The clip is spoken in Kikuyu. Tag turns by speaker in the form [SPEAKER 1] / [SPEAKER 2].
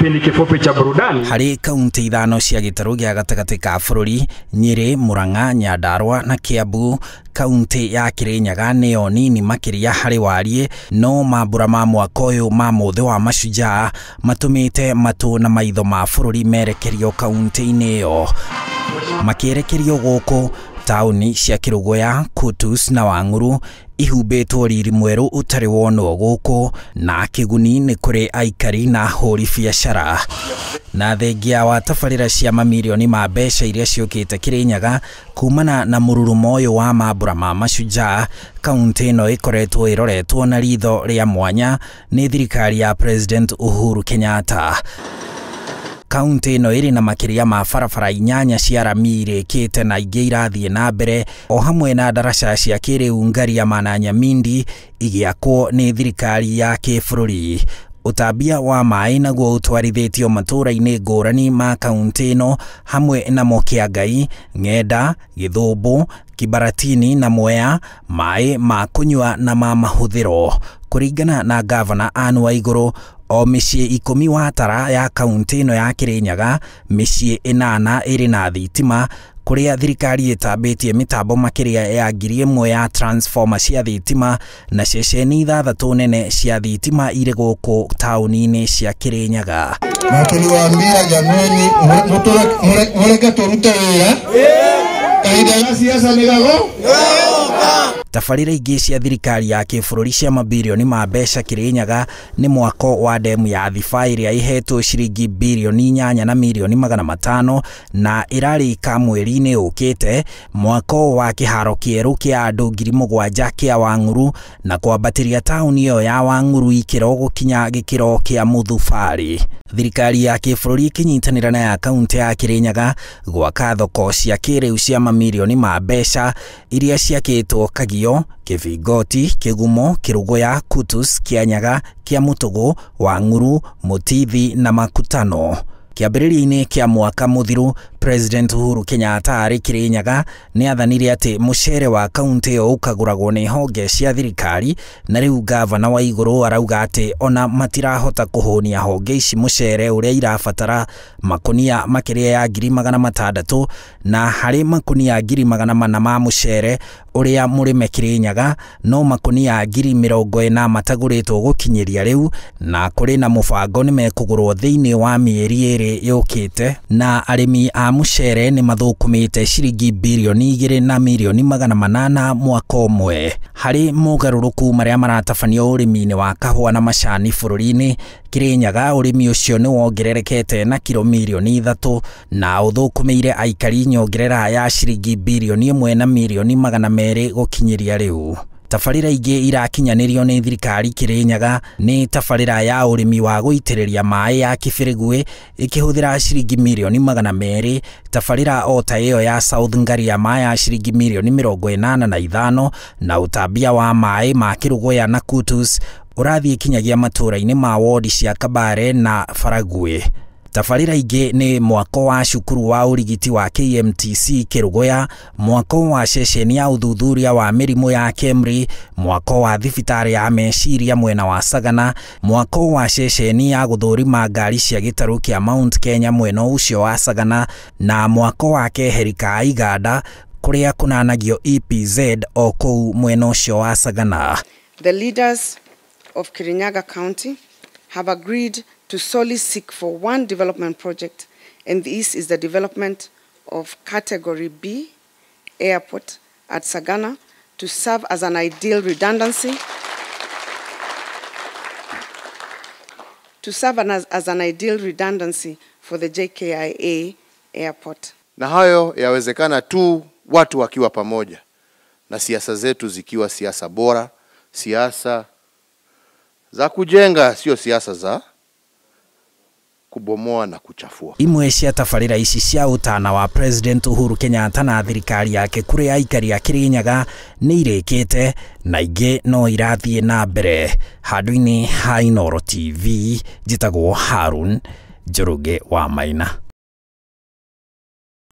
[SPEAKER 1] Kipindi kifupi cha burudani
[SPEAKER 2] harĩ kaunti ithano cia gĩtarũ gĩa gatagatĩ ka bũrũri, Nyĩrĩ, Murang'a, Nyandarua na Kiambu. Kaunti ya Kirinyaga nĩyo nini makĩria harĩ wariĩ, no mambura ma mwaka ũyũ ma mũthĩ wa mashujaa matũmĩte matũ na maitho ma bũrũri merekerio kaunti-inĩ ĩyo. Makĩerekerio gũkũ taũni cia Kĩrũgũya, Kutus na Wang'uru ihumbĩtwo riri mwerũ ũtarĩ wonwo gũkũ, na kĩguni nĩ kũrĩ aikari na ahũri biacara. Na thengia wa tabarĩra cia mamirioni ma mbeca iria ciũkĩte Kirinyaga kumana na mũrurumo ũyũ wa mambura ma mashujaa, kaunti ĩno ĩkoretwo ĩroretwo na ritho rĩa mwanya nĩ thirikari ya President Uhuru Kenyatta. Kaunti ĩno ĩrĩ na makĩria ma barabara inyanya cia rami irĩkĩte na ingĩ irathiĩ na mbere, o hamwe na ndaraca cia kĩrĩu Ngariama na Nyamindi igĩakwo nĩ thirikari ya kĩbũrũri. Ũtambia wa maĩ naguo ũtwarithĩtio matũũra-inĩ ngũrani ma kaunti ĩno hamwe namo Kĩangai, Ng'enda, Gĩthũmbũ, Kibaratini na Mwea, maĩ ma kũnyua na ma mahũthĩro. Kũringana na gavana Anne Waigũrũ, o mĩciĩ 10 watara ya kaunti ĩno ya Kirinyaga, mĩciĩ 8 ĩrĩ na thitima, kũrĩa thirikari ĩtambĩtie mĩtambo makĩria ya 1000 ya transformer cia thitima na ceceni 6 nene cia thitima irĩ gũkũ taũni-inĩ cia Kirinyaga.
[SPEAKER 3] Na tuliwaambia jameni, mureke turute wĩra kahinda ga siasa nĩ gago.
[SPEAKER 2] Tabarĩra ingĩ cia thirikari ya kĩbũrũri cia mabirioni ma mbeca Kirinyaga nĩ mwako wa demu ya Thiba ĩrĩa ĩhetwo ciringi birioni 8 na mirioni 500 na ĩrarĩka mweri-inĩ ũkĩte, mwako wa kĩharo kĩerũ kĩa andũ 7,000 kĩa Wang'uru na kwambatĩria taũni ĩyo ya Wang'uru ikĩro gũkinya gĩkĩro kĩa mũthubarĩ. Thirikari ya kĩbũrũri ĩkĩnyitanĩra na ya kaunti ya Kirinyaga gwaka thoko cia kĩrĩu cia mamirioni ma mbeca iria ciakĩtwo Kagio, Kĩbingoti, Kĩgumo, Kĩrũgũya, Kutus, Kĩanyaga, Kĩamũtũgũ, Wang'uru, Mũtithi na Makutano. Kĩambĩrĩria-inĩ kĩa mwaka mũthiru, President Uhuru Kenyatta arĩ Kirinyaga nĩ athanire atĩ mũcere wa kaunti ĩyo ũkagũragwo nĩ honge cia thirikari, na rĩu gavana Waigũrũ arauga atĩ ona matirahota kũhũnia honge ici mũcere ũrĩa irabatara makũnia makĩria ya 600,000 na harĩ makũnia 400,000 ma mũcere ũrĩa mũrĩme Kirinyaga no makũnia 40,000 matagũrĩtwo gũkinyĩria rĩu, na kũrĩ na mũbango nĩ mekũgũrwo thĩinĩ wa mĩeri 2 yũkĩte, na arĩmi a mũcere nĩ mathũkũmĩte ciringi birioni 2 na mirioni 800 mwaka ũmwe. Harĩ mogarũrũku marĩa maratabanio ũrĩmi-inĩ wa kahũa na macani bũrũri-inĩ, Kirinyaga ũrĩmi ũcio nĩ wongererekete na kiro mirioni 3 na ũthũkũmĩire aikari nyongerera ya ciringi birioni 1 na mirioni 200 gũkinyĩria rĩu. Tabarĩra ingĩ irakinyanĩrio nĩ thirikari Kirinyaga nĩ tabarĩra ya ũrĩmi wa gũitĩrĩria maĩ ya Kĩbĩrĩgwe ĩkĩhũthĩra ciringi mirioni 200, tabarĩra o ta ĩyo ya South Ngariama ya ciringi mirioni 85 na ũtambia wa maĩ ma Kĩrũgũya na Kutus ũrathiĩ kinyagia matũũra-inĩ ma wodi cia Kabare na Faragwe. Tabarĩra ingĩ nĩ mwako wa cukuru wa ũrigiti wa KMTC Kĩrũgũya, mwako wa ceceni ya ũthuthuria wa mĩrimũ ya KEMRI, mwako wa thibitarĩ ya meciria mwena wa Sagana, mwako wa ceceni ya gũthũrima ngari cia gĩtarũ kĩa Mount Kenya mwena ũcio wa Sagana, na mwako wa keheri ka Iganda kũrĩa kũnanagio EPZ o kũu mwena ũcio wa Sagana.
[SPEAKER 4] The leaders of Kirinyaga County have agreed to solely seek for one development project, and this is the development of Category B airport at Sagana to serve as an ideal redundancy, to serve as an ideal redundancy for the JKIA airport.
[SPEAKER 5] Na hayo yawezekana tu watu wakiwa pamoja na siasa zetu zikiwa siasa bora, siasa za kujenga, sio siasa za kubomoa na kuchafua.
[SPEAKER 2] Imwe cia tabarĩra ici cia ũtana wa President Uhuru Kenyatta na thirikari yake kũrĩ aikari a Kirinyaga nĩ irĩkĩte na ingĩ no irathiĩ na mbere. Handũ-inĩ ha Inooro TV, njĩtagwo Harun Njoroge wa Maina.